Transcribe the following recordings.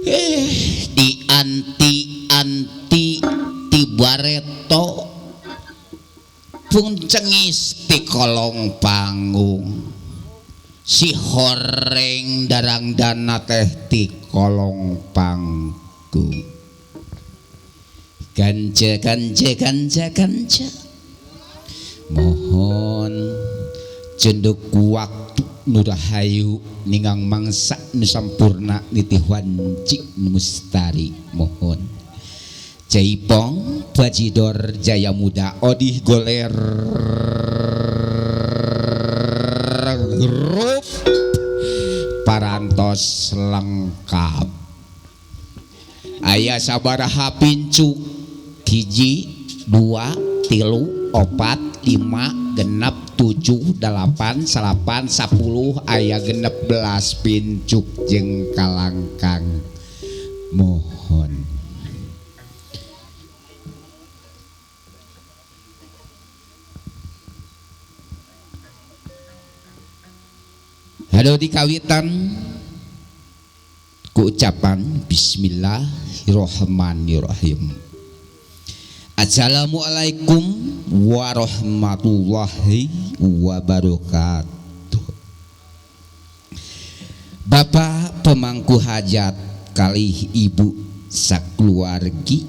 Di anti-anti ti bareto pun cengis ti kolong panggung si horeng darangdana teh ti kolong panggung ganja ganja ganja ganja mohon cendek waktu nurahayu ningang mangsa nu sampurna nitih wanci mustari mohon Jaipong Bajidor Jaya Muda Odih Goler grup parantos lengkap aya sabaraha pincuk 1 2 3 4 5 6 7 8 9 10 aya 16 pincuk jeung kalangkang mohon. Halo dikawitan ku ucapan bismillahirrahmanirrahim. Assalamualaikum warahmatullahi wabarakatuh. Bapak pemangku hajat kalih ibu sakeluargi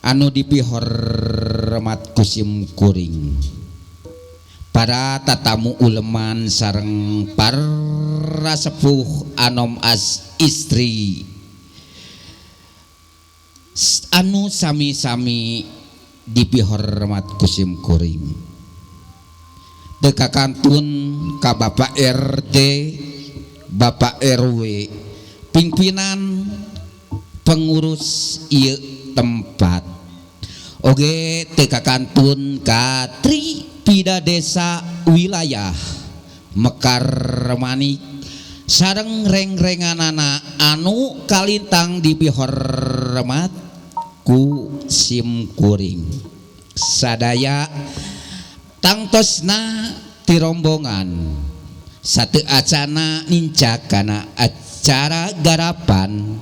anu dipihormat ku sim kuring, para tatamu uleman sareng para sepuh anom as istri anu sami-sami dipihormat ku sim kuring. Teu kakantun ka Bapak RT, Bapak RW, pimpinan pengurus ieu tempat. Oge teu kakantun ka Tripida Desa wilayah Mekar Manik sareng reng-renganana anu kalintang dipihormat ku sim kuring. Sadaya tangtosna ti rombongan satu acana nincak kana acara garapan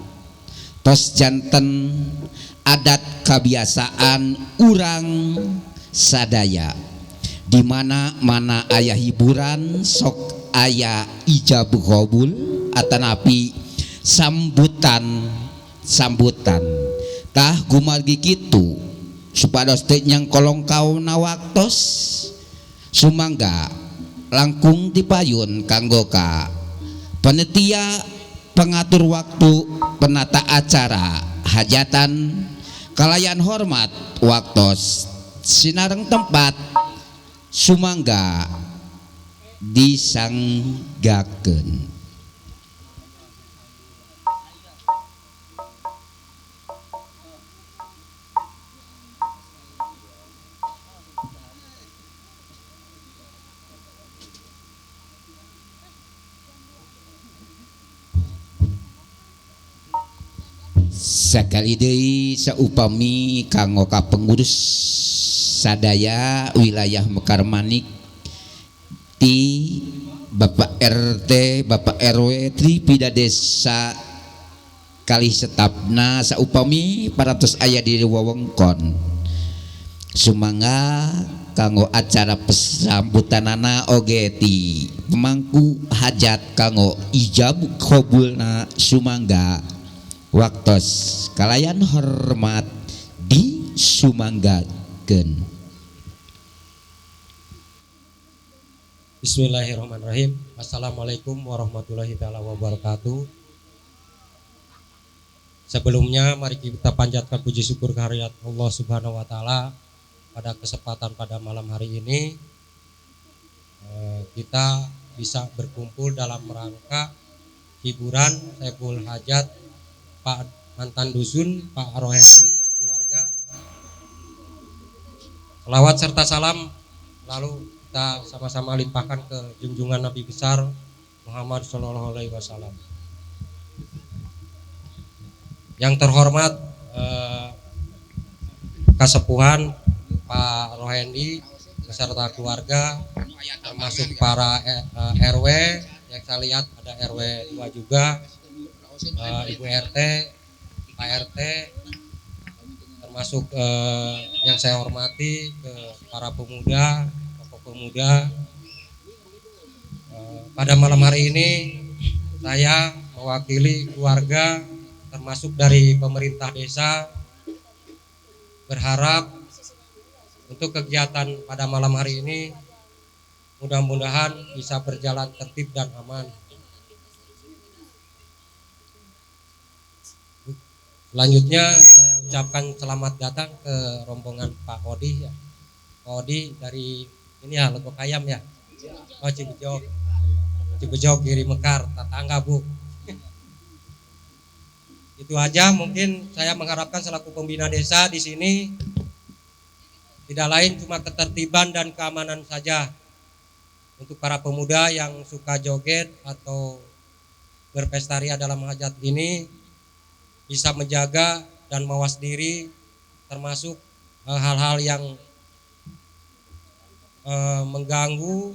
tos janten adat kebiasaan urang sadaya di mana-mana aya hiburan sok aya ijab qabul atanapi sambutan sambutan. Tah gumargi kitu supados teu nyangkolong kauna waktos sumangga langkung dipayun kanggo ka panitia pengatur waktu penata acara hajatan kalayan hormat waktos sinareng tempat sumangga disanggakeun. Sakali deui saupami kanggo ka pengurus sadaya wilayah Mekar Manik ti Bapak RT, Bapak RW, Tripida Desa kalih setapna saupami parantos aya di wewengkon. Sumangga kanggo acara pesambutanana oge ti pemangku hajat kanggo ijab qabulna sumangga waktos kalayan hormat disumanggakeun. Bismillahirrahmanirrahim. Assalamualaikum warahmatullahi taala wabarakatuh. Sebelumnya mari kita panjatkan puji syukur kehadirat Allah Subhanahu wa taala pada kesempatan pada malam hari ini kita bisa berkumpul dalam rangka hiburan Saiful Hajat Pak mantan dusun Pak Rohendi sekeluarga. Selawat serta salam lalu kita sama-sama limpahkan ke junjungan Nabi besar Muhammad Shallallahu Alaihi Wasallam. Yang terhormat kasepuhan Pak Rohendi beserta keluarga, termasuk para RW yang saya lihat ada RW 2 juga, Ibu RT, Pak RT, termasuk yang saya hormati ke para pemuda, tokoh pemuda. Pada malam hari ini saya mewakili keluarga termasuk dari pemerintah desa berharap untuk kegiatan pada malam hari ini mudah-mudahan bisa berjalan tertib dan aman. Selanjutnya saya ucapkan selamat datang ke rombongan Pak Odi ya. Pak Odi dari ini ya, Legok Ayam ya. Oh, Cibejog. Cibejog Giri Mekar, tetangga Bu. Itu aja mungkin saya mengharapkan selaku pembina desa di sini tidak lain cuma ketertiban dan keamanan saja untuk para pemuda yang suka joget atau berpesta ria dalam hajat ini bisa menjaga dan mawas diri, termasuk hal-hal yang mengganggu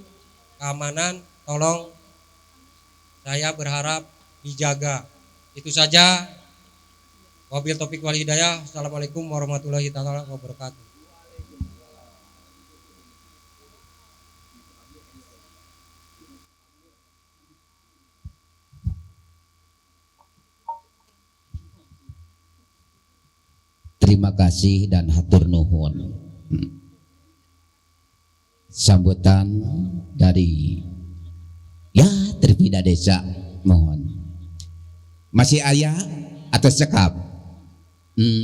keamanan, tolong saya berharap dijaga. Itu saja. Wabillahi taufik wal hidayah. Assalamualaikum warahmatullahi taala wabarakatuh. Terima kasih dan hatur nuhun. Sambutan dari ya terpida desa mohon. Masih ayah atau cekap?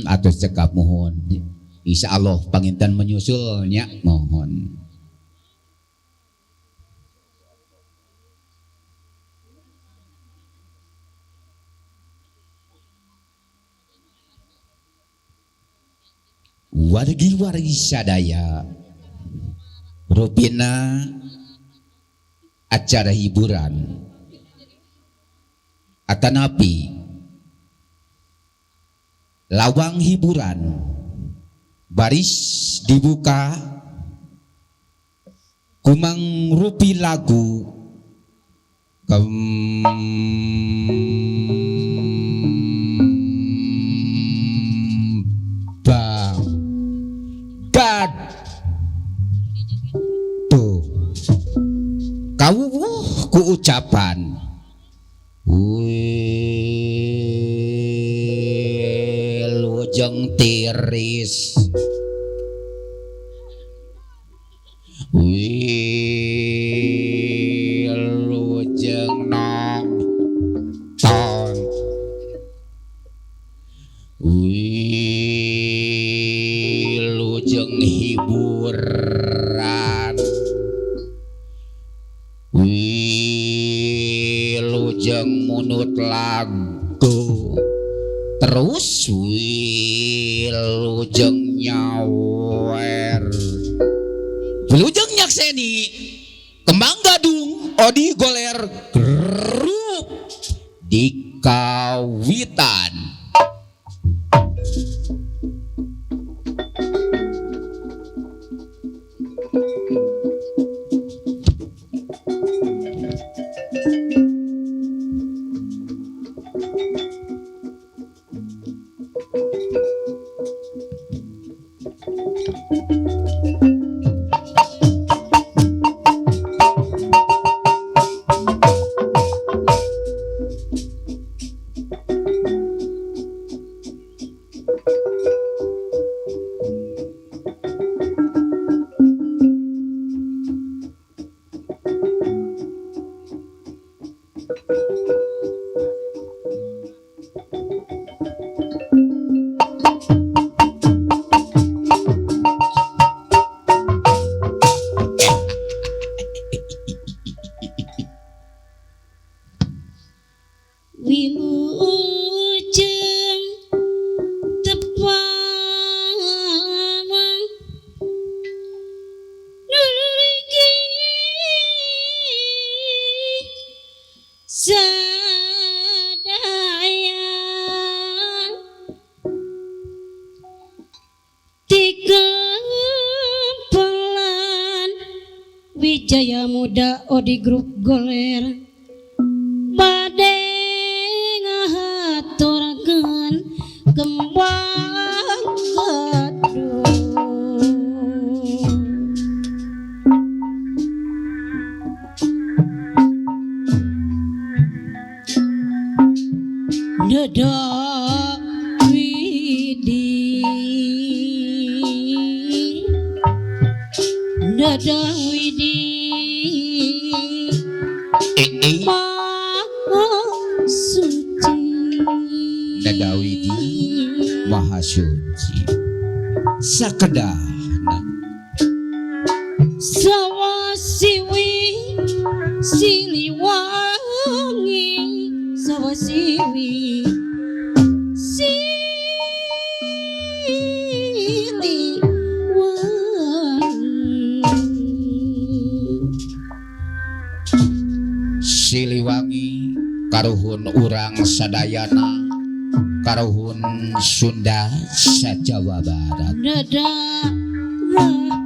Atau cekap mohon. Insya Allah panginten menyusulnya mohon. Wargi-wargi sadaya rupina acara hiburan atanapi lawang hiburan baris dibuka kumang rupi lagu kembang gaduh kawuh ku ucapan wilujeng tiris wilujeng nonton wilujeng hiburan wilujeng munut lagu terus wilujeng nyawer wilujeng nyakseni kembang gadung odi goler grup di kawitan. Wilujeng tepang nuriki sadaya tikempelan Wijaya Muda Odi Grup Goler bade Kembang gadung. Neda widi, neda widi, maha suci. Neda widi maha suci sakedahna. Sawasiwi Siliwangi, sawasiwi Siliwangi. Siliwangi karuhun urang sadayana, karuhun Sunda sa-Jawa Barat. Nada Rahman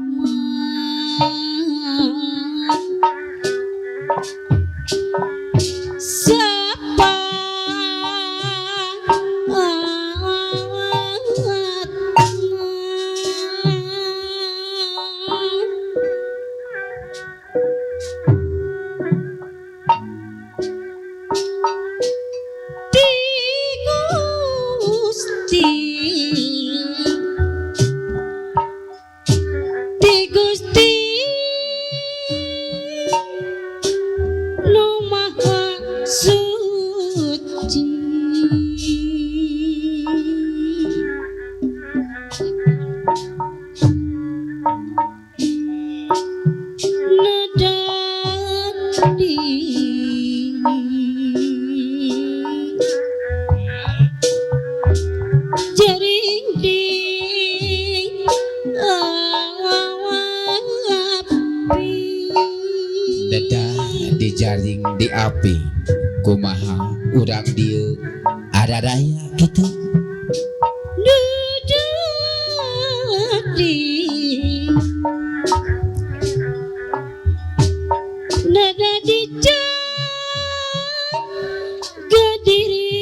Dijaring di api kumaha urang dieu araraya kitu. Nada dijaga diri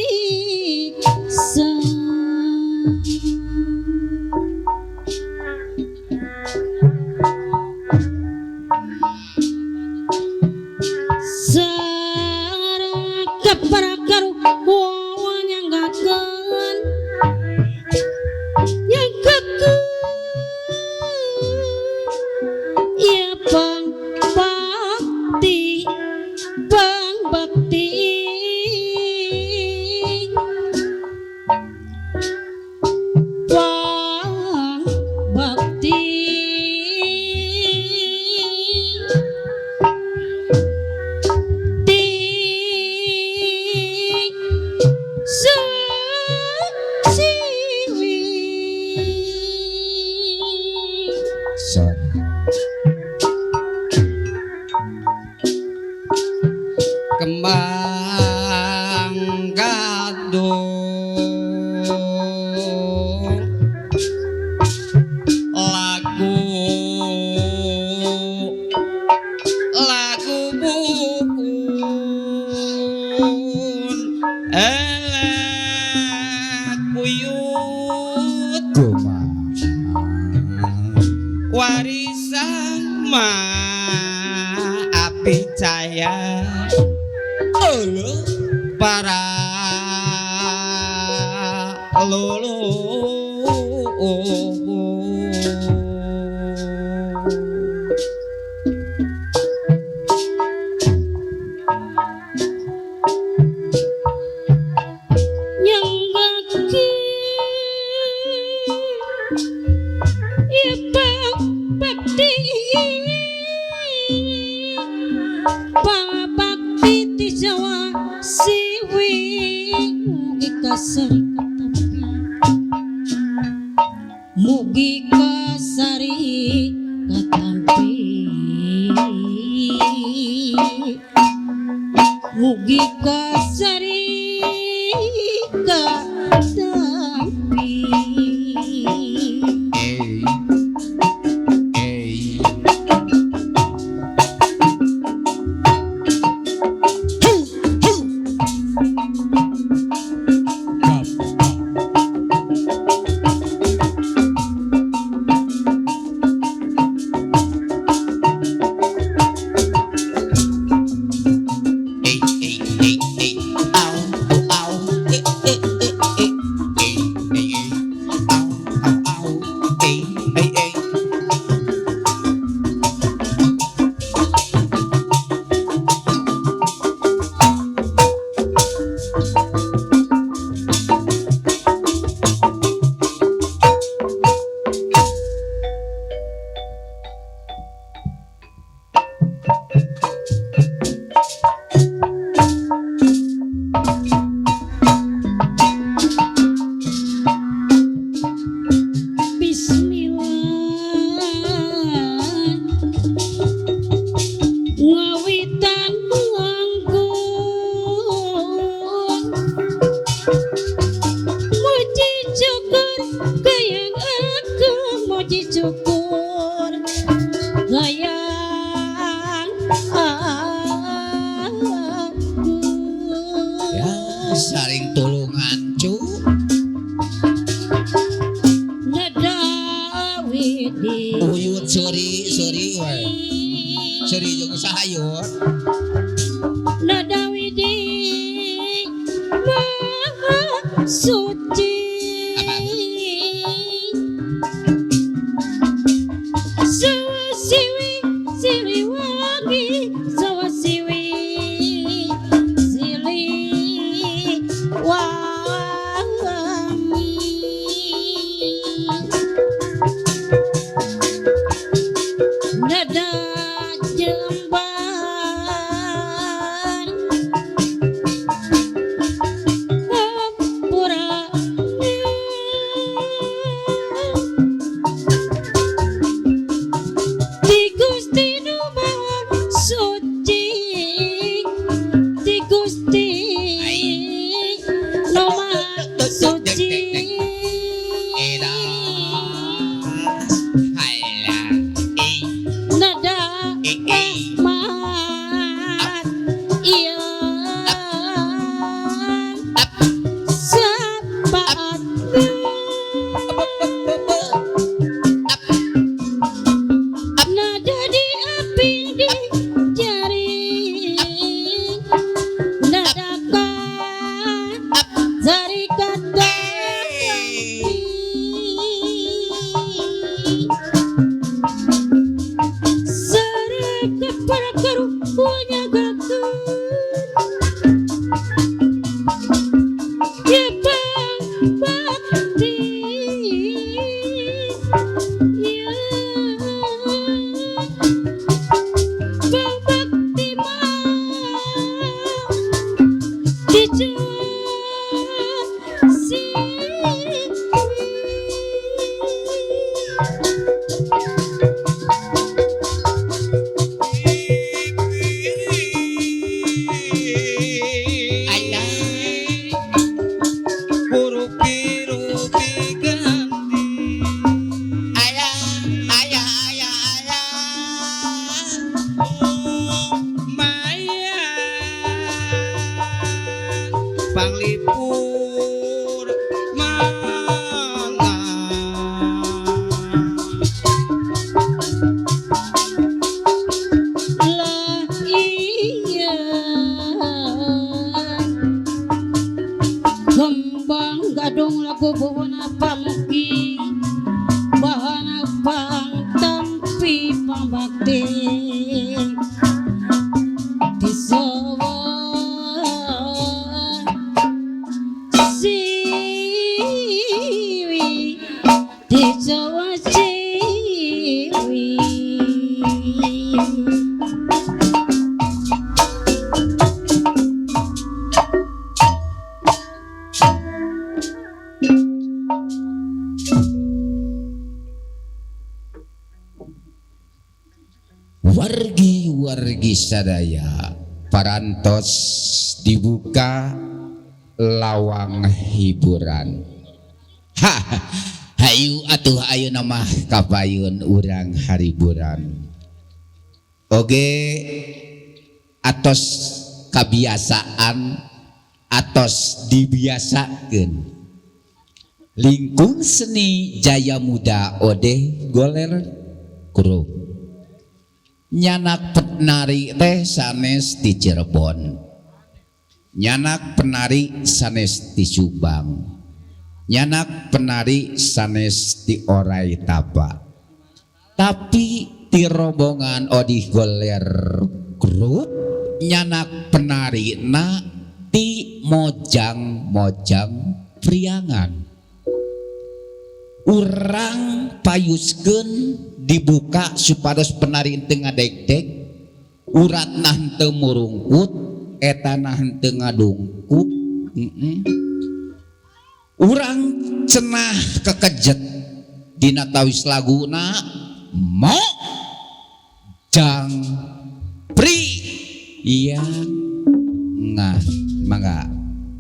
Kembang gadung lagu lagu bukun elek buyut kumaha warisan ma api cahaya para leluhur. Mugi kasari katampi, mugi kasari katampi. Muji syukur gayang aku, muji syukur gayang aku. Ya, saling tulungan cu. Nada widi Uyut suri suri we. Suri jeung saha yut? Nada widi maha suci. Apa? Sawasiwi siliwangi, sawasiwi siliwangi. Nada jembar hampura di Gusti nu Maha Suci, di Gusti nu Maha Suci. Edan. Halah. Eh, Nada eh, eh. rahmat iya syafaatna. Nada di api di jari, nada kan jari kata. Seraka para karupunya gerakan ya bang bakti ya bang bakti mah Alah. Huruf biru diganti. Ayah, ayah, ayah, ayah. Maya panglipur mana. Lah iya kembang gadung lagu buwana pamuki bahana pang tampi pambakti disawa siwi disawa siwi. Wargi-wargi sadaya, parantos dibuka lawang hiburan. Ha, hayu atuh ayeuna mah kapayun urang hariburan. Oge atos kabiasaan atos dibiasakeun. Lingkung seni Jaya Muda Odeh Goler Group. Nyanak penari teh sanes di Cirebon, nyanak penari sanes di Subang, nyanak penari sanes di Orai Tapa, tapi di rombongan Odih Goler Group nyanak penari na ti Mojang Mojang Priangan. Urang payuskeun dibuka supados penari teu ngadegdeg, uratna henteu murungkut, etana henteu ngadungkuk. Urang cenah kekejet dina tawis laguna mo jang pri iya ngah. Mangga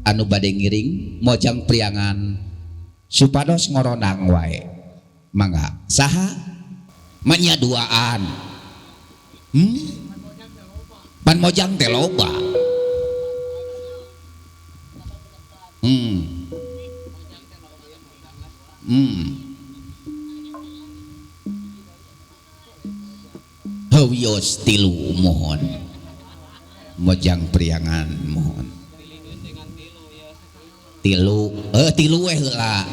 Anu bade ngiring Mojang Priangan supados ngoronang wae. Mangga saha manya duaan. Pan Mojang teh loba. Wios tilu mohon. Mojang Priangan mohon. Tilu, tilu we heula.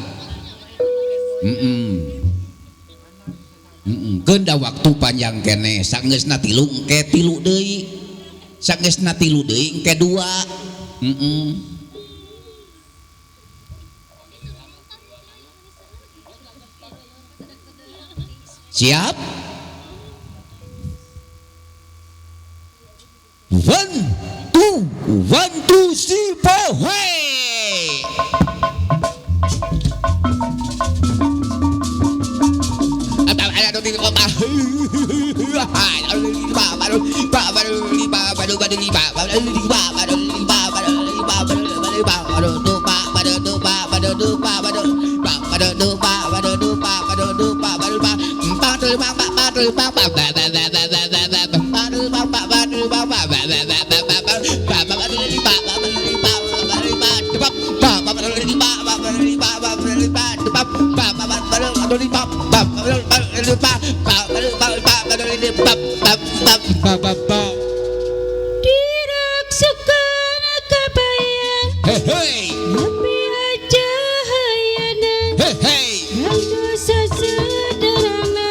Keun da waktu panjang keneh, sanggeusna tilu engke tilu deui. Sanggeusna tilu deui engke dua. Siap? 1 2 1 2 3 4 hey. Diraksukan kebayang lebih cahayana dosa sederhana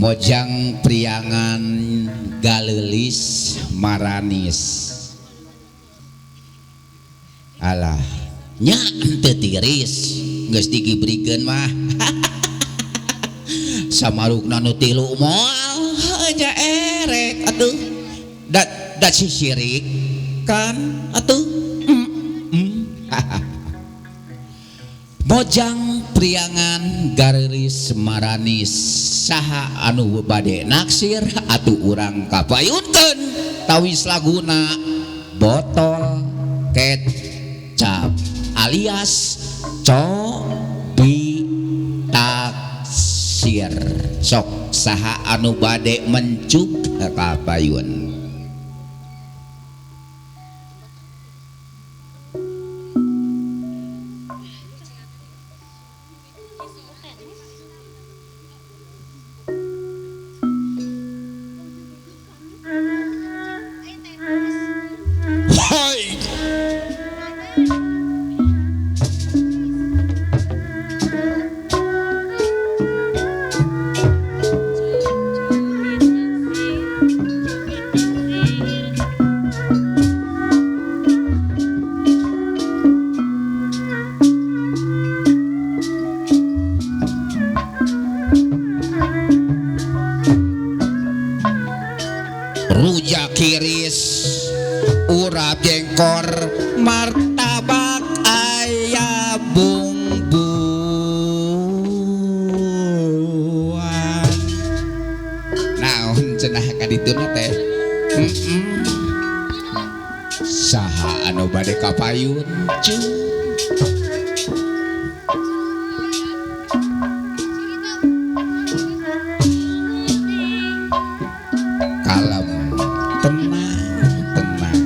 Mojang Priangan galeulis maranis. Alah, nya henteu tiris geus digibrikeun mah. Samarukna nu tilu moal nya erek atuh. Da da sisirik kan atuh. Mojang Priangan gareulis maranis saha anu bade naksir atuh urang kapayunkeun tawis laguna botol kecap alias cobi taksir. Sok saha anu bade mencuk kapayun. Rujak kiris, urap jengkor, martabak aya bumbuan. Naon cenah ka dituna teh? Saha anu bade kapayun? Kalem, tenang, tenang.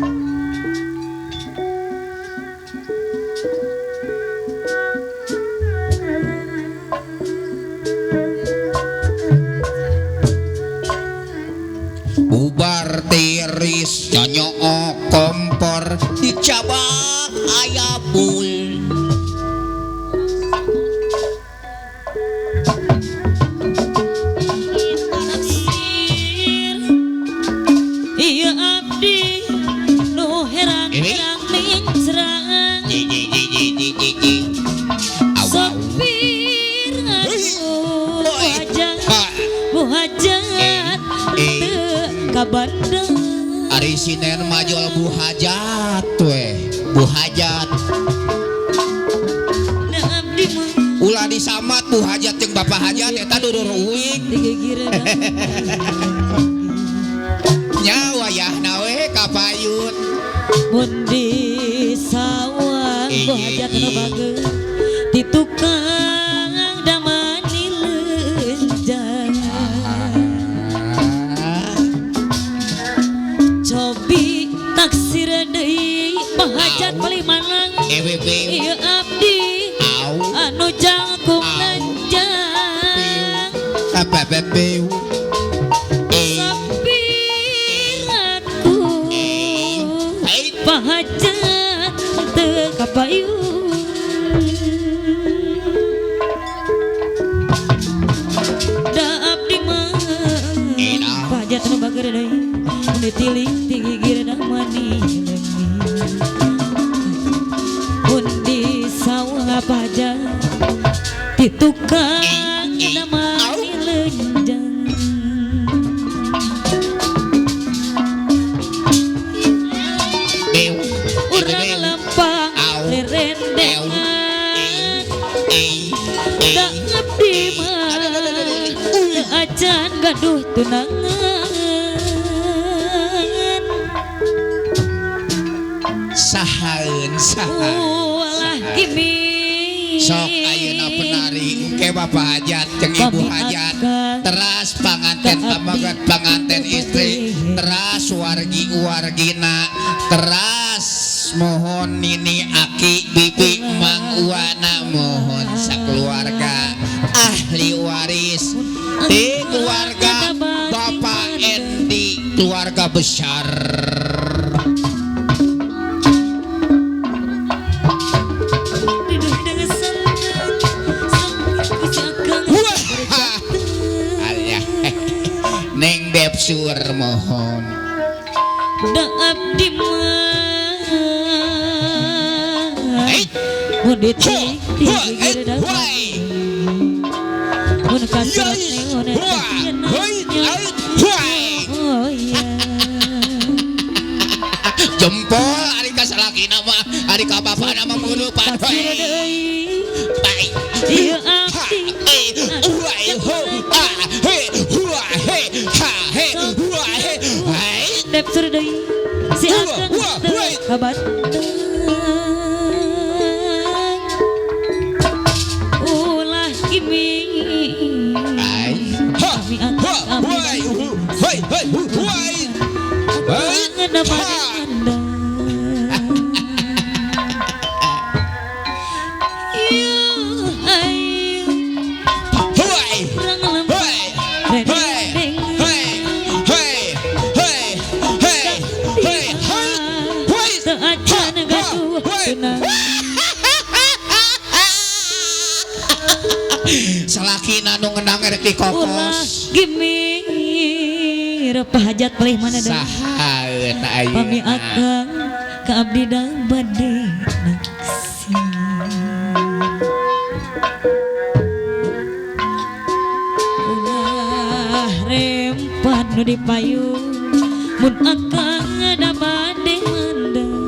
Ubar tiris nyonyok kompor dicabak aya bul. Iya abdi nu herang-herang mincrang. Sopir anu hajat teu ka Bandung. Ari sinen majol bu hajat we, bu hajat. Ulah disamat bu hajat jeung bapak hajat eta dulur uing. Nya wayahna we kapayun. Mun di sawah bu hajat nu bageut di tukang damani leunjang. Cobi taksir deui bahajat paling manang. Ieu abdi anu jangkung lanjang. Sapir aku bahajat teu kapayun. Da abdi mah bahajat nu bager deui mun ditilik ti gigirna mani leungit. Mun di sawah pajak di tukang damani lenjang. Urang lempang lerendengan da abdi mah teu acan gaduh tunangan. Sahaeun saha. Ulah gimi. Sok ayeuna penari engke bapak hajat jeung ibu hajat, teras panganten pameget panganten istri, teras wargi wargina, teras mohon nini aki bibi mang uana mohon sakeluarga ahli waris di keluarga Bapak Endi, keluarga besar. Mohon Da abdi mah mun ditilik ti gigirna mun kasrat neon jempol ari ka salakina mah ari ka bapana mah murupan ieu abdi dep deui si akang teu kabanteng ulah gimir kami akang abdi Salakina nu ngenang erek dikokos. Gimir pahajat palih mana deui? Saha eta ayeuna? Pami akang ka abdi da bade naksi. Ulah rempat nu dipayung mun akang da bade mandang.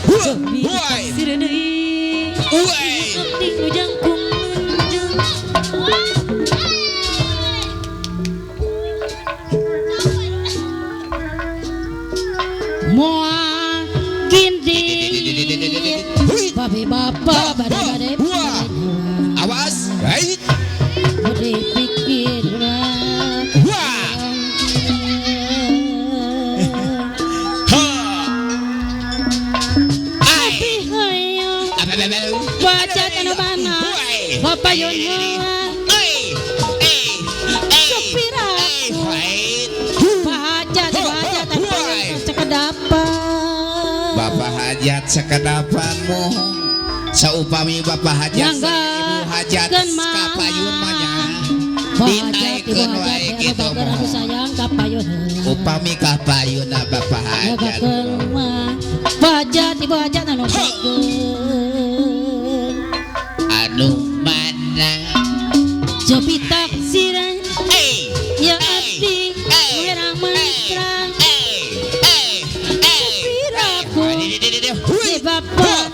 Cobi taksir deui. Abdi nu jangkung nunjung. Moal gindit babe bapa bade-bade awas hei bade pikir wah abi hayang baca anu mana bapak yun supir aku baca sekedapan bapak hajat sekedapanmu saupami bapak hajat ibu hajat kapayun mah nya dinaikeun wae kitu upami kapayun bapak hajat hajat ibu hajat anu anu mana cobi taksiran ya abdi werang mantra supir aku bapak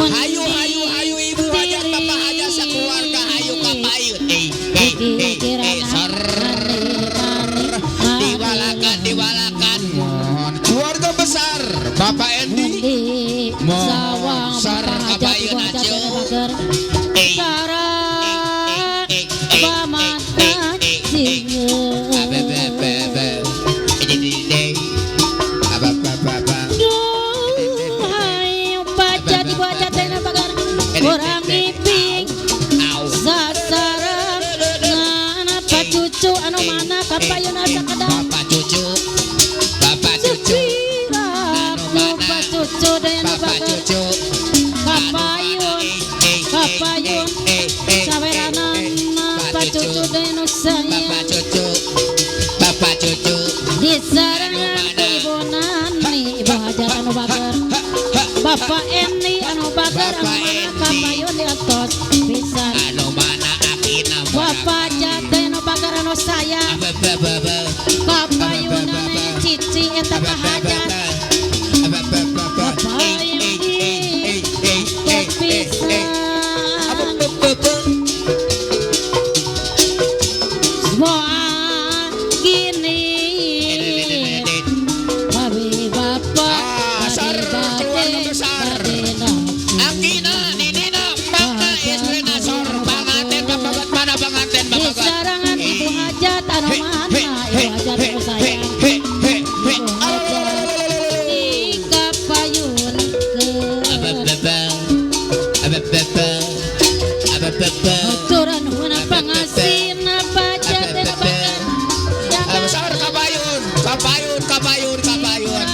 hayu hayu hayu ibu hajat bapak hajat sakeluarga hayu kapayun diwalakan diwalakan mohon keluarga besar Bapak Endi mohon sar kapayun acu orang ngiping sasaran ngana pak cucu anu mana kapayun asa kadang bapak cucu bapak cucu anu mana bapak cucu dayana bapak cucu kapayun kapayun saweranana pak cucu dayana sayang bapak cucu disarangan ku ibu nani ibu hajar anu bager bapak Eni anu bager anu mana kapayun di atos pisan anu mana akina bapak jate anu bager anu sayang kapayun ane cici eta pahajat bapak Eni pisan semua gini babe bapak besar akina ninina mangga istrina sor panganten babagat mana panganten babagat disarangan ibu hajat anu mana ibu hajat anu sayang ibu hajat di kapayun ke aturan huna pangasina pajat anu bager sor kapayun kapayun kapayun kapayun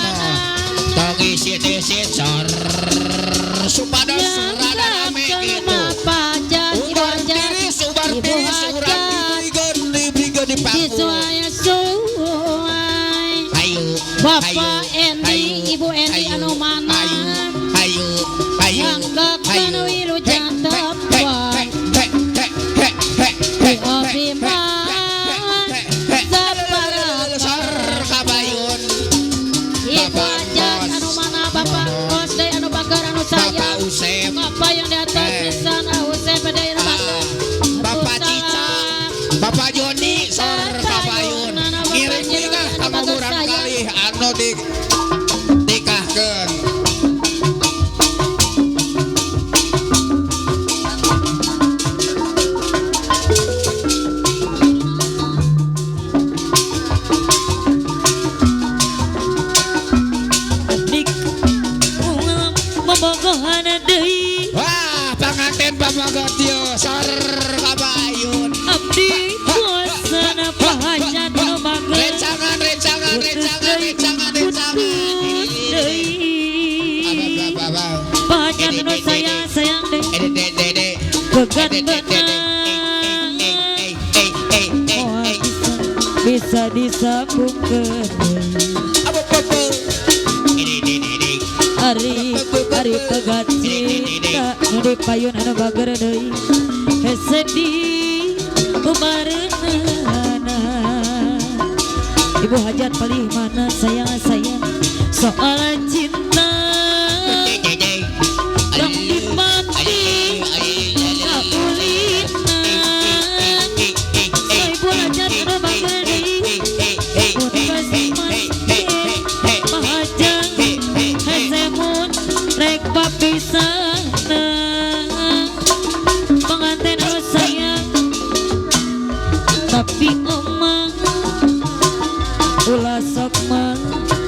tong isit-isit sor supados rada rame kitu. Bapak Joni sor kapayun ngiring nikah ka murang kalih anu dinikahkeun. Dik bobogohan deui. Wah, panganten pamogot yo sor kapayun. Abdi kuasana pahajat nu bager. Rencangan rencangan rencangan rencangan rencangan. Pahajat nu sayang sayang deui. Pegat benang moal bisa disambungkeun. Ari ari pegat cinta nu dipayun anu bager deui. Hese di ubareunana. Ibu hajat palih mana sayang sayang soal cinta tong dipati kaulina. Ibu hajat anu bager deui. Mun geus masih pahajat hese mun rek papisahna. Pengantin anu sayang tapi omah ulah sok mah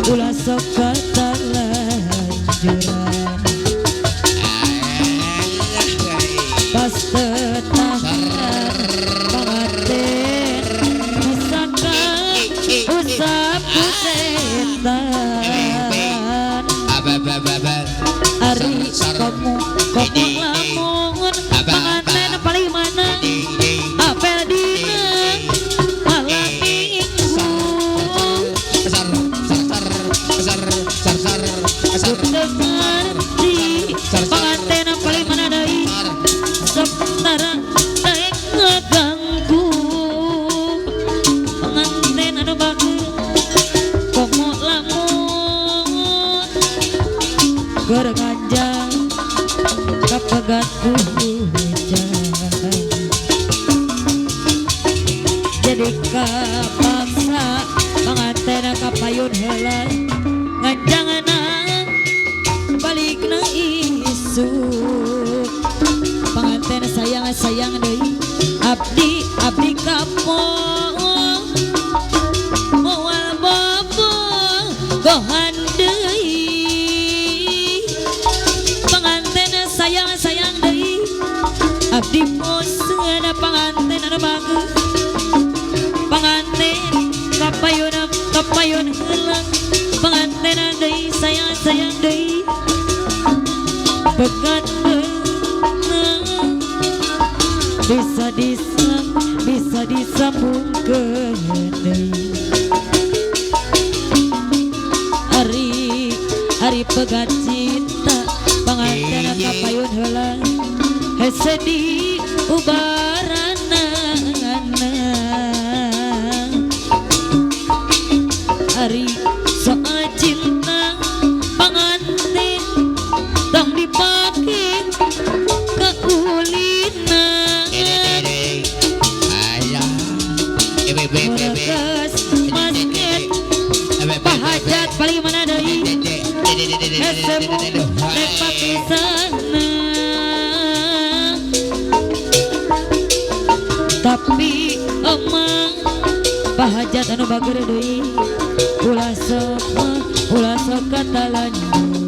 ulah sok katalanjuran. Pas tetahan pengantin pusaka usap ku setan. Ari komu komu lamun pengantin paling mana apel dina malam minggu. Dengar di pengantin paling mana deui sementara daek ngaganggu. Pengantin anu bager komo lamun keur nganjang kapegat ku hujan. Jadi kapaksa pengantin kapayun heula nganjangna balikna isuk. Pengantin sayang sayang deui abdi abdi kapok moal bobogohan deui. Pengantin sayang sayang deui abdi boseun pengantin anu bager. Pengantin kapayun kapayun heula pengantin deui sayang sayang deui. Pegat benang bisa disam bisa disambungkeun deui. Ari ari pegat cinta pengantin kapayun heula hese di ubaranana. Ari soal cinta pengantin tong dipake kaulina. Mureges masjid pahajat paling mana deui hese mun rek papisahna. Tapi emang pahajat anu bager deui ulah sok mah ulah sok katalanjuran.